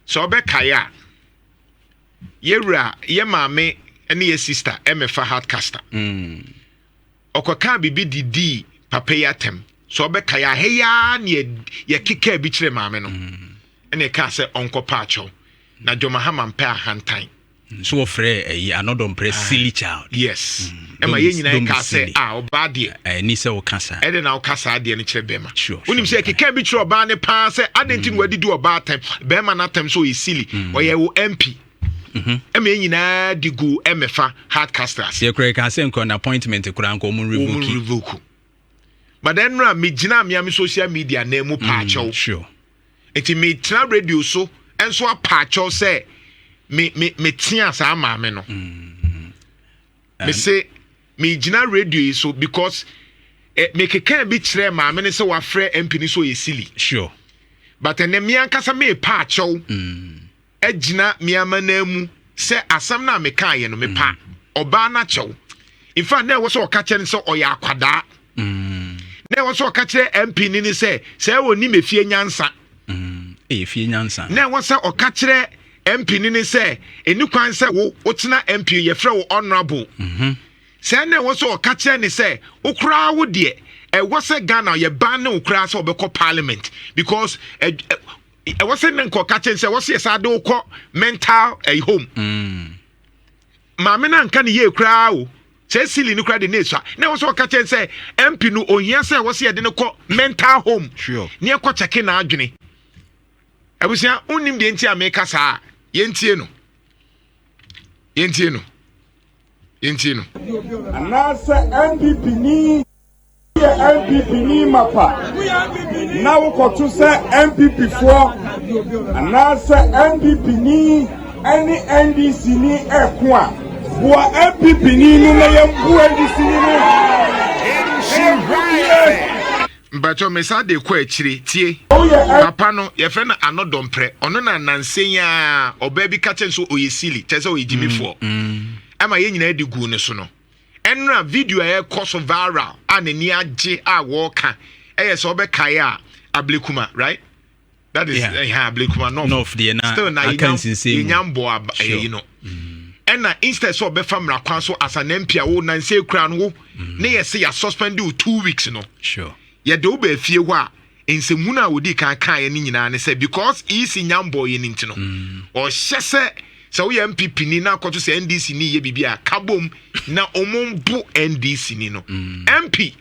Sɛ ɔbɛkae a, yɛwura, yɛ maame ne yɛ sister ɛmɛfa hardcaster. Ɔkɔkaa biribi de dii papa yi atɛm. Sɛ ɔbɛkae a, ha yi ara ne yɛkekaa bi kyerɛ maame no. Ɛna ɛkaa sɛ ɔnkɔpa akyɛw. Na John Mahama mpɛ ahantan. So wɔfrɛ ɛyi anɔdɔmprɛ silly child. Yes. Ɛma yɛn nyinaa kaa sɛ a ɔbaa deɛ. Ɛni sɛ ɔka saa. Ɛde na ɔka saa deɛ no kyerɛ bɛrima. Wonim sɛ keka bi kyerɛ ɔbaa ne paa sɛ adɛn nti na wadidi ɔbaa atɛm, bɛrima no atɛm sɛ ɔyɛ silly. Ɔyɛ wo MP. Ɛma yɛn nyinaa di gu ɛmɛfa hard casters. Yɛ kura ka sɛ nkɔ na appointment kura nkɔ ɔmo revoke. Ɔmo revoke. But then no a megyina mmea me social media na mu paakyɛw. Nti metena radio so nso apaakyɛw sɛ me me me tea saa maame no. Me se megyina radio yi so because mekeka bi kyerɛ maame no sɛ wafrɛ MP no sɛ ɔyɛ silly. But ɛnɛ me ankasa mepa akyɛw agyina me ama no mu sɛ asɛm no a mekaeɛ no, mepa ɔbaa no akyɛw. In fact, na ɛwɔ sɛ ɔka kyerɛ no sɛ ɔyɛ akwadaa. Na ɛwɔ sɛ ɔka kyerɛ MP no ne sɛ sɛ ɛwɔ nim efie nyansa. Ɛyɛ fie nyansa. Na ɛwɔ sɛ ɔka kyerɛ MP no ne sɛ ɛni kwan sɛ wo wotena MP, yɛfrɛ wo honourable. Sɛ na ɛwɔ sɛ ɔka kyerɛ ne sɛ wokoraa wo deɛ, ɛwɔ sɛ Ghana yɛban ne wo koraa sɛ ɔbɛkɔ parliament because ɛwɔ sɛ ne nka ɔka kyerɛ ne sɛ ɛwɔ sɛ yɛsa de wokɔ mental home. Maame no anka ne yie koraa o, sɛ silly no koraa de ne esua, na ɛwɔ sɛ ɔka kyerɛ sɛ MP no ohia sɛ ɛwɔ sɛ yɛde no kɔ mental home ne ɛkɔ kyɛke n'adwene. Abusua, wonnim deɛ nti a meka saa. Yɛntie no, yɛntie no, yɛntie no. Anaasɛ NPP ni yɛ NPP ni mapa na wokɔto sɛ NPP foɔ anaasɛ NPP ni ɛne NDC ni ɛko a, boa NPP ni no na yɛmbu NDC ni no na yɛmbu yie. Mpatwɔ, mesa de kɔ akyire tie. Woyɛ papa no, yɛfrɛ no Anɔdɔmprɛ. Ɔno na nansɛn a ɔbaa bi ka kyɛn so ɔyɛ silly, kyerɛ sɛ ɔyɛ gyimifoɔ, ɛma yɛn nyinaa de gu ne so no. Ɛnora video a ɛkɔ so viral a n'ani agye a wɔreka ɛyɛ sɛ ɔbɛkae a, Ablekuma, right? That is yeah. Ablekuma North. North deɛ na still na aka nsensɛn mu. Yɛnya mbɔ aba ɛyi no. Ɛna instead sɛ ɔbɛfa mmara kwan so as an MP a wo nansɛ kura no wo ne yɛ sɛ yɛ suspend wo 2 weeks no, yɛde wo baa fie hɔ a, nsɛmhunu a wɔdi kan kaeɛ no nyinaa ne sɛ because EC nya mbɔɔyɛ no nti no, ɔhyɛ sɛ woyɛ NPP ni na akɔto sɛ NDC ni yɛ biribi a, ka bom na ɔmo mbo NDC ni no MP.